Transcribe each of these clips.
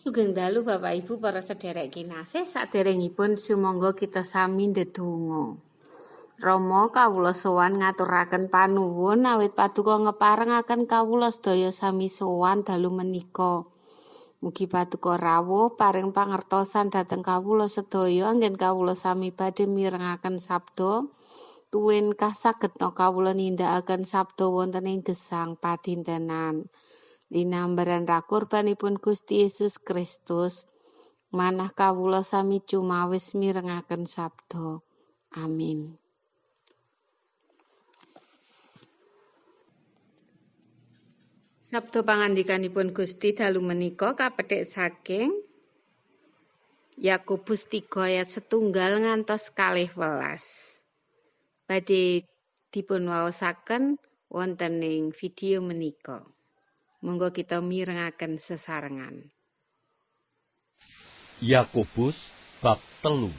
Sugeng dalu Bapak Ibu para sedherek kinasih, saderengipun sumangga kita sami ndedonga. Rama, kawula sowan ngaturaken panuwun awit paduka ngeparengaken kawula sedaya sami sowan dalu menika. Mugi paduka rawuh paring pangertosan dhateng kawula sedaya anggen kawula sami badhe mirengaken sabda tuwin kasagedna kawula nindakaken sabda wonten ing gesang padintenan. Linambaran rakurbanipun Gusti Yesus Kristus, manah kawula sami cumawis mirengaken sabda. Amin. Sabda pangandikanipun Gusti dalu menika kapethik saking Yakobus 3 ayat 1 ngantos 12. Badhe dipun waosaken wonten ing video menika. Monggo kita mirengaken sesarengan. Yakobus bab 3.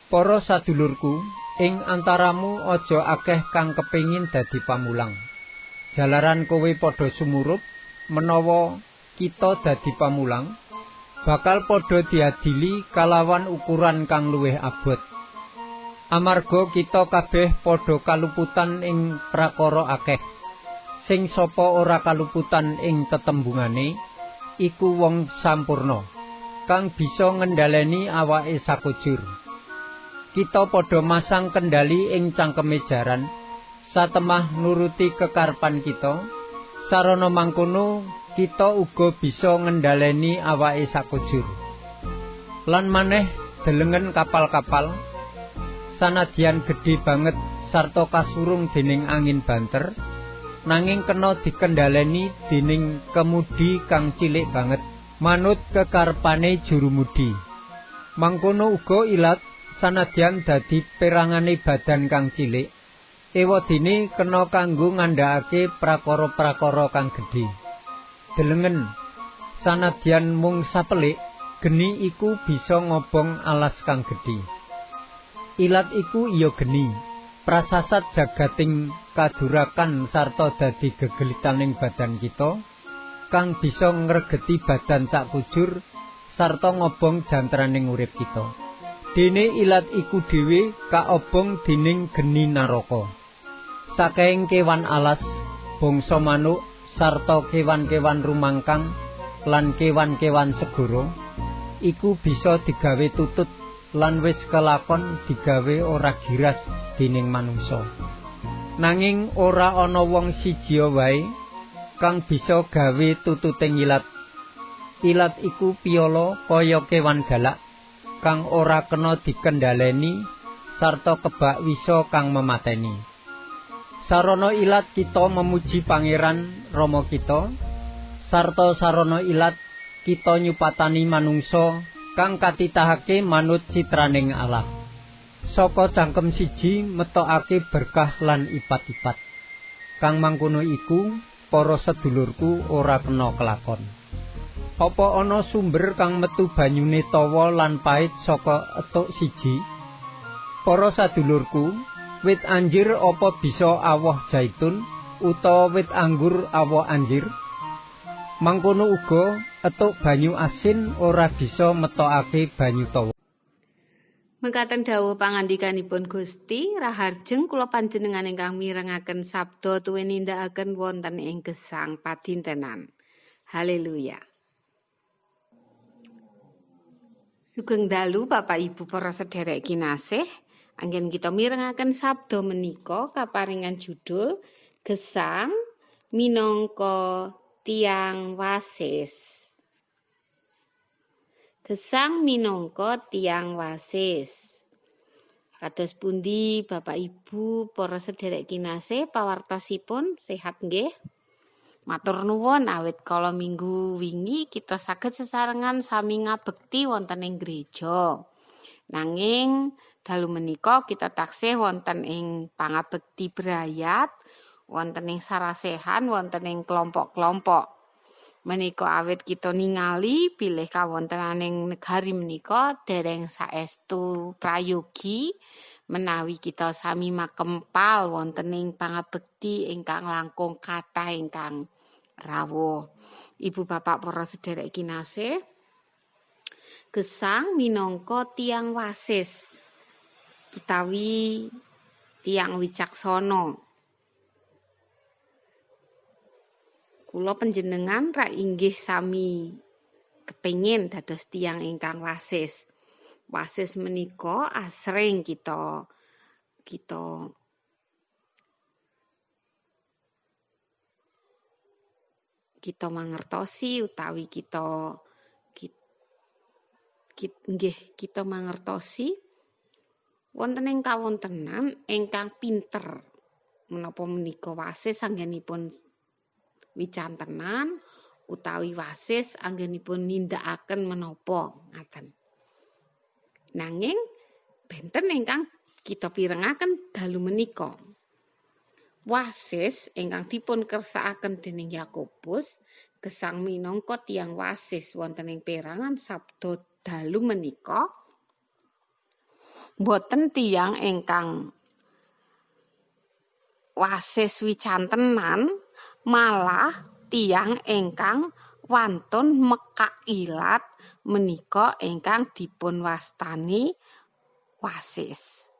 Para sadulurku, ing antaramu aja akeh kang kepingin dadi pamulang. Jalaran kowe padha sumurup menawa kita dadi pamulang, bakal padha diadili kalawan ukuran kang luwih abot. Amarga kita kabeh padha kaluputan ing prakara akeh. Sing sapa ora kaluputan ing tetembungane iku wong sampurna kang bisa ngendhaleni awake sakujur. Kita padha masang kendali ing cangkeme jaran satemah nuruti kekarepan kita. Sarana mangkono kita uga bisa ngendhaleni awake sakujur. Lan maneh delengen kapal-kapal sanadyan gedhe banget sarta kasurung dening angin banter, nanging kena dikendhaleni dening kemudi kang cilik banget manut kekarepane jurumudi. Mangkono uga ilat sanadyan dadi perangane badan kang cilik, ewadene kena kanggo ngandhakake prakara-prakara kang gedhe. Delengen, sanadyan mung sapelik, geni iku bisa ngobong alas kang gedhe. Ilat iku iya geni, prasasat jagating kadurakan sarta dadi gegelitaning badan kita kang bisa ngregeti badan sakujur sarta ngobong jantraning urip kita. Dene ilat iku dhewe kaobong dening geni naraka. Saking kewan alas, bangsa manuk sarta kewan-kewan rumangkang lan kewan-kewan segara iku bisa digawe tutut lan wis kelakon digawe ora giras dening manungsa. Nanging ora ana wong siji wae kang bisa gawe tututing ilat. Ilat iku piyala kaya kewan galak kang ora kena dikendhaleni sarta kebak wisa kang memateni. Sarana ilat kita memuji Pangeran Rama kita, sarta sarana ilat kita nyupatani manungsa kang katitahake manut citraning Allah. Saka cangkem siji metokake berkah lan ipat-ipat. Kang mangkono iku para sedulurku ora kena kelakon. Apa ana sumber kang metu banyune tawa lan pait saka etuk siji? Para sadulurku, wit anjir apa bisa awoh jaitun utawa wit anggur awoh anjir? Mangkono uga etuk banyu asin ora bisa metokake banyu tawa. Mekaten dawuh pangandikanipun Gusti, raharjeng kula panjenengan ingkang mirengaken sabda tuwin nindakaken wonten ing gesang padintenan. Haleluya. Sugeng dalu Bapak Ibu para sedherek kinasih, anggen kita mirengaken sabda menika kaparingan judul Gesang minangka Tiang Wasis. Gesang minangka tiang wasis. Kados pundi Bapak Ibu para sedherek kinasih pawartosipun sehat nggih? Matur nuwun awit kala minggu wingi kita saged sesarengan sami ngabekti wonten ing gereja. Nanging dalu menika kita taksih wonten ing pangabekti brayat, wonten ing sarasehan, wonten ing kelompok-kelompok. Menika awit kita ningali bilih kawontenaning negari menika dereng saestu prayogi menawi kita sami makempal wonten ing pangabekti ingkang langkung kathah ingkang rawuh. Ibu bapak para sederek kinasih, gesang minangka tiyang wasis utawi tiyang wicaksana. Kula panjenengan ra inggih sami kepengin dados tiyang ingkang wasis. Wasis menika asring kita mangertosi utawi kita mangertosi wonten ing kawontenan ingkang pinter. Menapa menika wasis anggenipun wicantenan utawi wasis anggenipun nindakaken menapa ngaten. Nanging benten ingkang kita pirengaken dalu menika. Wasis ingkang dipun kersakaken dening Yakobus gesang minangka tiyang wasis wonten ing perangan sabda dalu menika boten tiyang ingkang wasis wicantenan, malah tiyang ingkang wantun mekak ilat menika ingkang dipun wastani wasis.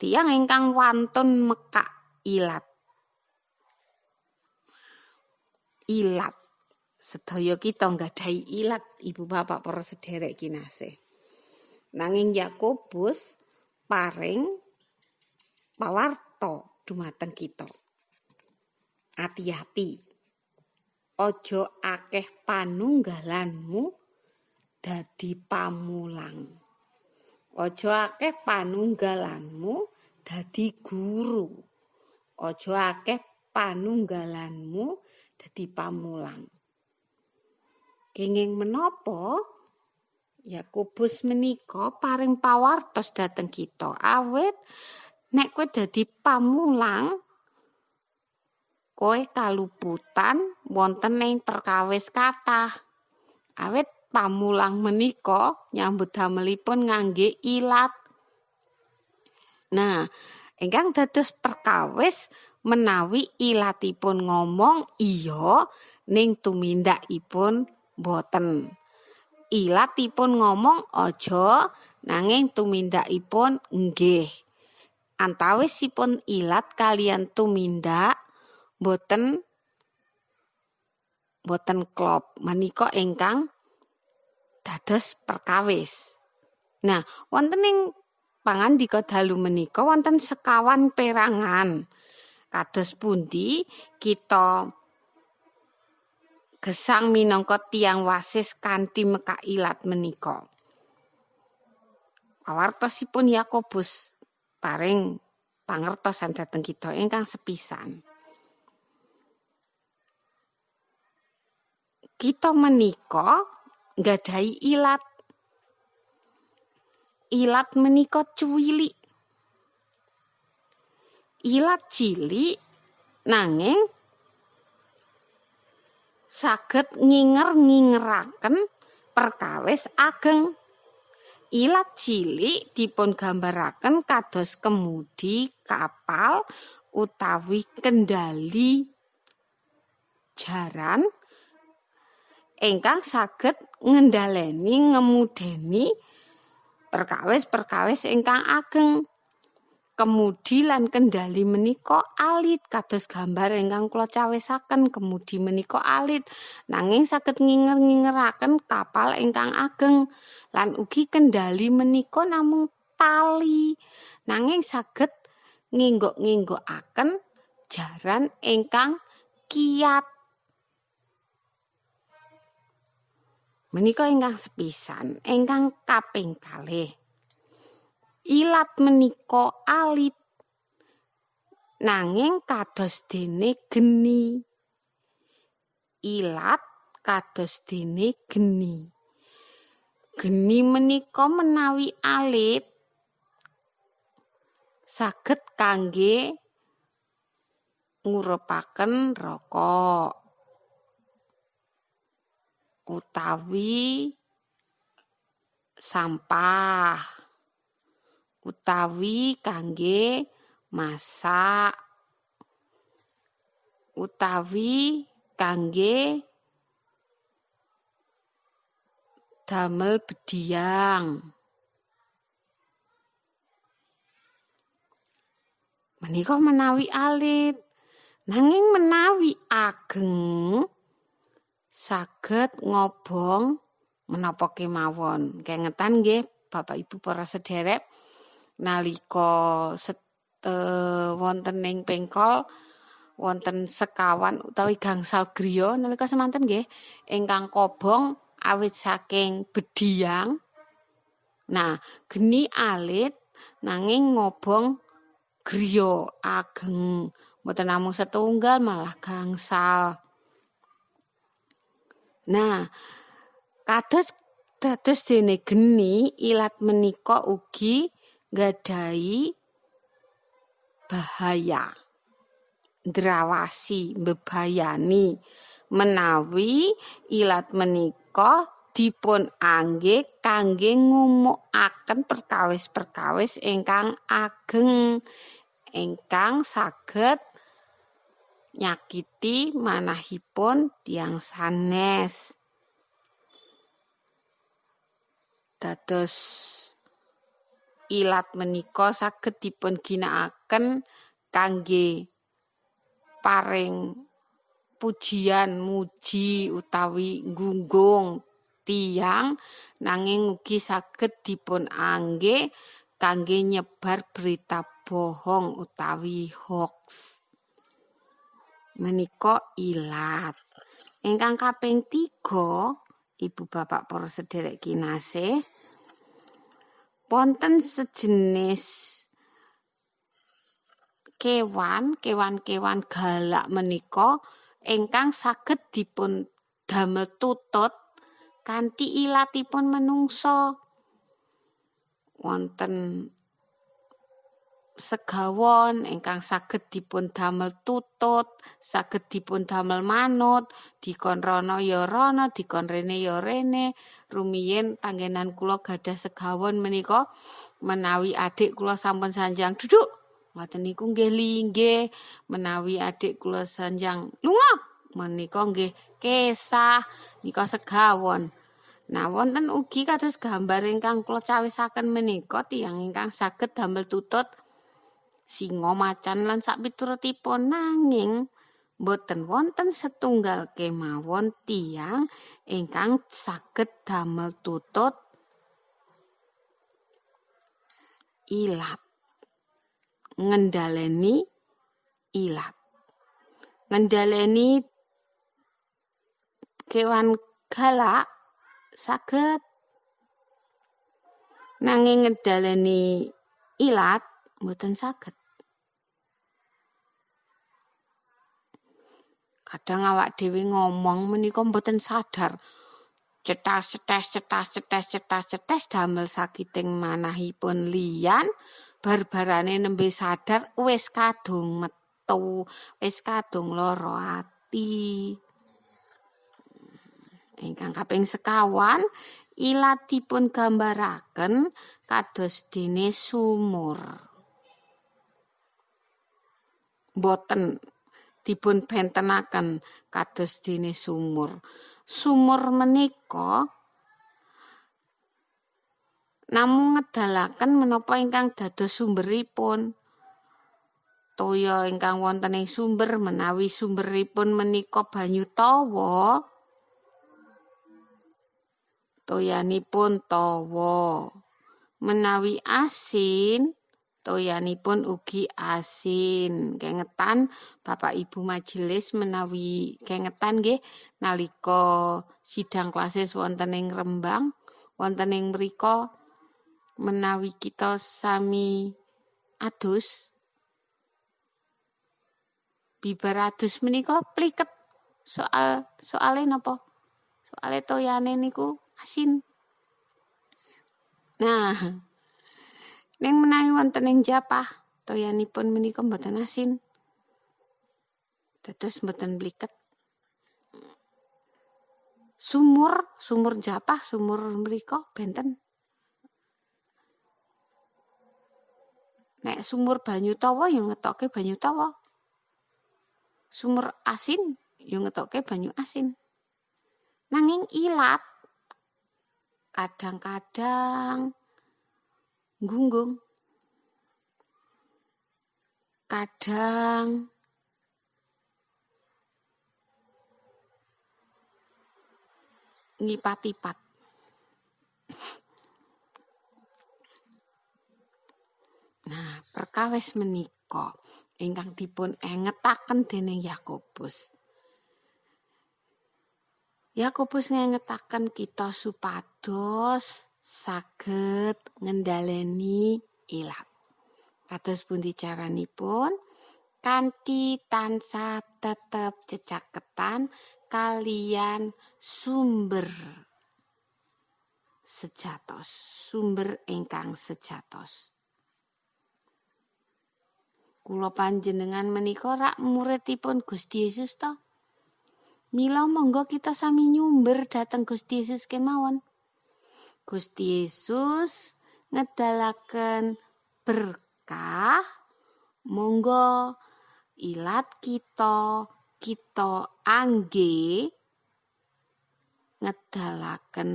Tiyang ingkang wantun mekak ilat. Ilat. Sedaya kita nggadahi ilat, ibu bapak para sederek kinasih. Nanging Yakobus paring pawarta dumateng kita. Ati-ati. Aja akeh panunggalanmu dadi pamulang. Aja akeh panunggalanmu dadi guru. Aja akeh panunggalanmu dadi pamulang. Kenging menapa Yakobus menika paring pawartos dhateng kita, awit nek kowe dadi pamulang kowe kaluputan wonten ing perkawis kathah. Awit pamulang menika nyambut damelipun ngangge ilat. Nah, ingkang dados perkawis menawi ilatipun ngomong iya ning tumindakipun boten. Ilatipun ngomong aja nanging tumindakipun nggih. Antawisipun ilat kalian tumindak boten klop menika ingkang dados perkawis. Nah, wonten ing pangandika dalu menika wonten sekawan perangan. Kados pundi kita gesang minangka tiyang wasis kanthi mekak ilat menika. Pawartosipun Yakobus paring pangertosan dhateng kita ingkang sepisan. Kita menika nggadahi ilat. Ilat menika cuwilik. Ilat cilik nanging saged nginger-ngingeraken perkawis ageng. Ilat cilik dipun gambaraken kados kemudi kapal utawi kendali jaran ingkang saged ngendhaleni ngemudeni perkawis-perkawis ingkang ageng. Kemudi lan kendali menika alit kados gambar ingkang kula cawisaken. Kemudi menika alit nanging saged nginger-ngingeraken kapal ingkang ageng, lan ugi kendali menika namung tali nanging saged nginggok-nginggokaken jaran ingkang kiat. Menika ingkang sepisan. Ingkang kaping kalih, ilat menika alit nanging kados dene geni. Ilat kados dene geni. Geni menika menawi alit saged kangge ngurupaken rokok utawi sampah utawi kangge masak utawi kangge damel bediyang. Menika menawi alit. Nanging menawi ageng saged ngobong menapa kemawon. Kengetan nggih Bapak Ibu para sederek, nalika wonten ing pengkol wonten sekawan utawi gangsal griya nalika semanten nggih ingkang kobong awit saking bediyang. Nah, geni alit nanging ngobong griya ageng, mboten namung setunggal malah gangsal. Nah, kados dados dene geni ilat menika ugi nggadahi bahaya, ndrawasi, mbebayani menawi ilat menika dipun angge kangge ngumukaken perkawis-perkawis ingkang ageng ingkang saged nyakiti manahipun tiyang sanes. Dados ilat menika saged dipun ginakaken kangge paring pujian, muji utawi nggunggung tiyang, nanging ugi saged dipun angge kangge nyebar berita bohong utawi hoax. Menika ilat. Ingkang kaping 3, Ibu bapak para sederek kinasih, wonten sejenis kewan, kewan-kewan galak menika ingkang saged dipun damel tutut kanthi ilatipun menungsa. Wonten segawon ingkang saged dipun damel tutut, saged dipun damel manut, dikon rono ya rono, dikon rene ya rene. Rumiyin panggenan kula gadah segawon menika menawi adik kula sampun sanjang duduk, ngoten niku nggih linggih, menawi adik kula sanjang lunga, menika nggih kesah, nika segawon. Nah, wonten ugi kados gambar ingkang kula cawisaken menika tiyang ingkang saged damel tutut singa, macan lan sakpiturutipun, nanging boten wonten setunggal kemawon tiyang ingkang saged damel tutut ilat, ngendhaleni ilat, ngendhaleni kewan galak saged, nanging ngendhaleni ilat mboten saged. Kadang awak dhewe ngomong menika mboten sadar, cetas cetes cetas cetes cetas cetes damel sakiting manahipun liyan, bar-barane nembe sadar wis kadung metu, wis kadung lara ati. Ingkang kaping sekawan, ilat dipun gambaraken kados dene sumur. Boten dipun bentenaken kados dene sumur. Sumur menika namung ngedalaken menapa ingkang dados sumberipun. Toya ingkang wonten ing sumber, menawi sumberipun menika banyu tawa, toyanipun tawa. Menawi asin, toyanipun ugi asin. Kengetan Bapak Ibu majelis menawi kengetan nggih nalika sidang klasis wonten ing Rembang, wonten ing mriku menawi kita sami adus, bibar adus menika pliket soale napa? Soale toyane niku asin. Nah, ning menawi wonten ing japah, toyanipun menika mboten asin. Dados mboten bliket. Sumur, sumur japah, sumur mriku benten. Nek sumur banyu tawa ya ngetoke banyu tawa. Sumur asin ya ngetoke banyu asin. Nanging ilat Kadang-kadang gunggung. Kadang ngipat-ipat. Nah, perkawis menika ingkang dipun engetaken dening Yakobus. Yakobus ngengetaken kita supados saged ngendhaleni ilat. Kados pundi caranipun? Kanthi tansah tetep cecaketan kalian sumber sejatos, sumber ingkang sejatos. Kula panjenengan menika rak muridipun Gusti Yesus to? Mila monggo kita sami nyumber dhateng Gusti Yesus kemawon. Gusti Yesus ngedalaken berkah, monggo ilat kita kita angge ngedalaken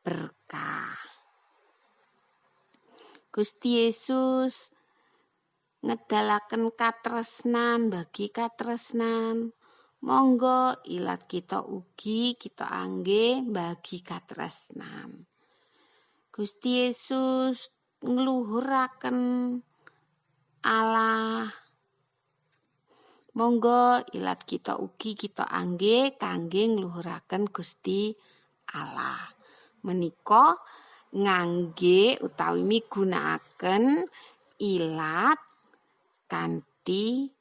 berkah. Gusti Yesus ngedalaken katresnan bagi katresnan. Monggo ilat kita ugi kita angge bagi katresnan. Gusti Yesus ngluhuraken Allah. Monggo ilat kita ugi kita angge kangge ngluhuraken Gusti Allah. Menika ngangge utawi migunakaken ilat kanthi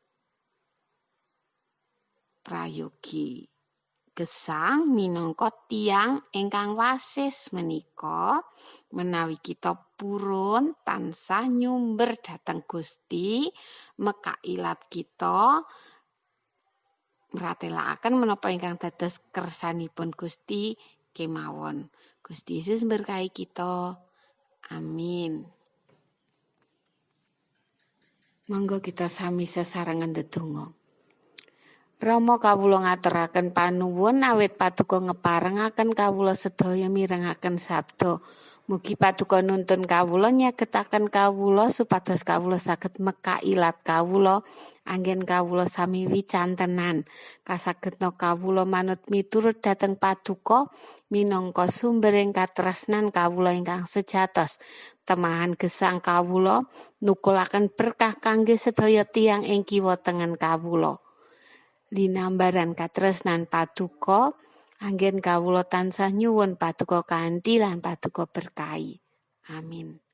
prayogi. Gesang minangka tiyang ingkang wasis menika menawi kita purun tansah nyumber dhateng Gusti, mekak ilat kita mratelakaken menapa ingkang dados kersanipun Gusti kemawon. Gusti Yesus berkahi kita. Amin. Monggo kita sami sesarengan ndedonga. Rama kawula ngaturaken panuwun awit paduka ngeparengaken kawula sedaya mirengaken sabda. Mugi paduka nuntun kawula nyagetaken kawula supados kawula saged mekak ilat kawula anggen kawula sami wicantenan. Kasagedna kawula manut miturut dhateng paduka minangka sumbering katresnan kawula ingkang sejatos. Temahan gesang kawula nukulaken berkah kangge sedaya tiyang ing kiwa tengen kawula. Linambaran katresnan paduka anggen kawula tansah nyuwun paduka kanthi lan paduka berkahi. Amin.